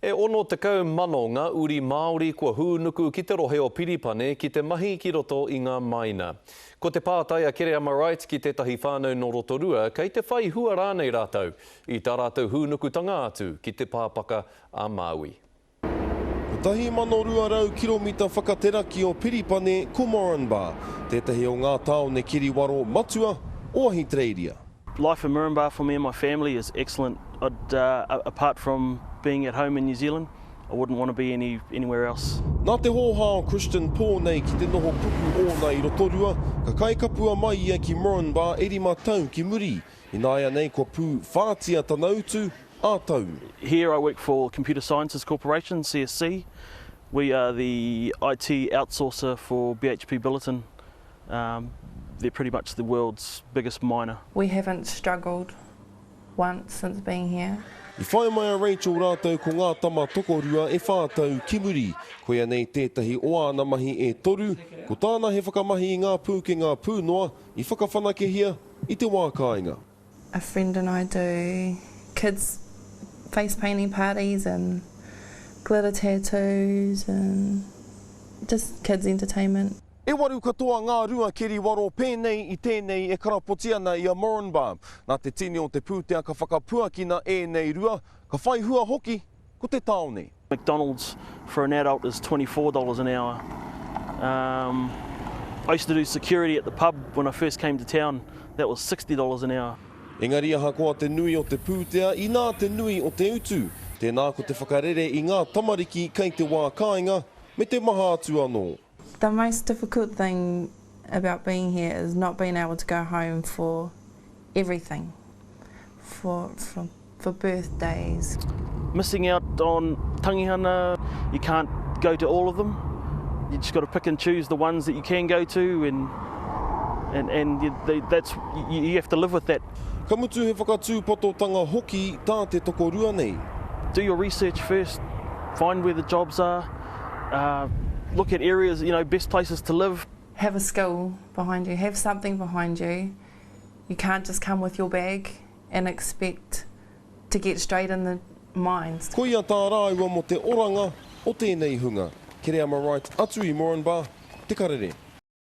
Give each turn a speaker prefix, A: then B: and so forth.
A: E 60,000 ngā uri Māori kua hūnuku ki te rohe o Piripane ki te mahi ki roto i ngā maina. Ko te pātai a Kereama Wright ki tētahi whānau nō Rotorua kei te whai hua rānei rātou i tā rātou hūnukutanga atu ki te Pāpaka a Māui.
B: 1,200 kiromita whakateraki o Piripane ko Moranbah, tētahi o ngā tāone kiriwaro matua o Ahitereiria.
C: Life in Moranbah for me and my family is excellent. I'd, uh, apart from being at home in New Zealand, I wouldn't want to be any, anywhere else.
B: Nā te hōhā o Christian Paul nei ki te noho puku ōna i Rotorua, ka kaikapua mai ia ki Moranbah e rima tau ki muri. Ināianei kua pū whātia tana utu ā-tau.
C: Here I work for Computer Sciences Corporation, CSC. We are the IT outsourcer for BHP Billiton. Um, they're pretty much the world's biggest miner.
D: We haven't struggled once since being here.
B: I whai mai a Rachel rātou ko ngā tama tokorua e whā tau ki muri. Koia nei tētahi o āna mahi e toru, ko tāna he whakamahi i ngā pūkenga pūnoa i whakawhanakehia i te wā kāinga.
D: A friend and I do kids face painting parties and glitter tattoos and just kids entertainment.
B: E waru katoa ngā rua keri waro pēnei i tēnei e karapoti ana i a Moranbah. Nā te tini o te pūtea ka whakapuakina ēnei rua, ka whai hua hoki ko te tāone.
C: McDonald's for an adult is $24 an hour. Um, I used to do security at the pub when I first came to town, that was $60 an hour.
B: Engari ahakoa te nui o te pūtea, inā te nui o te utu. Tēnā ko te whakarere i ngā tamariki kei te wā kāinga, me te maha atu anō.
D: The most difficult thing about being here is not being able to go home for everything, for, for, for birthdays.
C: Missing out on tangihana, you can't go to all of them. You just got to pick and choose the ones that you can go to and, and, and you, they, that's, you, you have to live with that.
B: Ka mutu he whakatūpatotanga hoki tā te tokorua nei.
C: Do your research first, find where the jobs are, uh, look at areas, you know, best places to live.
D: Have a skill behind you, have something behind you. You can't just come with your bag and expect to get straight in the mines.
B: Koia tā rāua mō te oranga o tēnei hunga. Kereama Wright atu i Moranbah, Te Karere.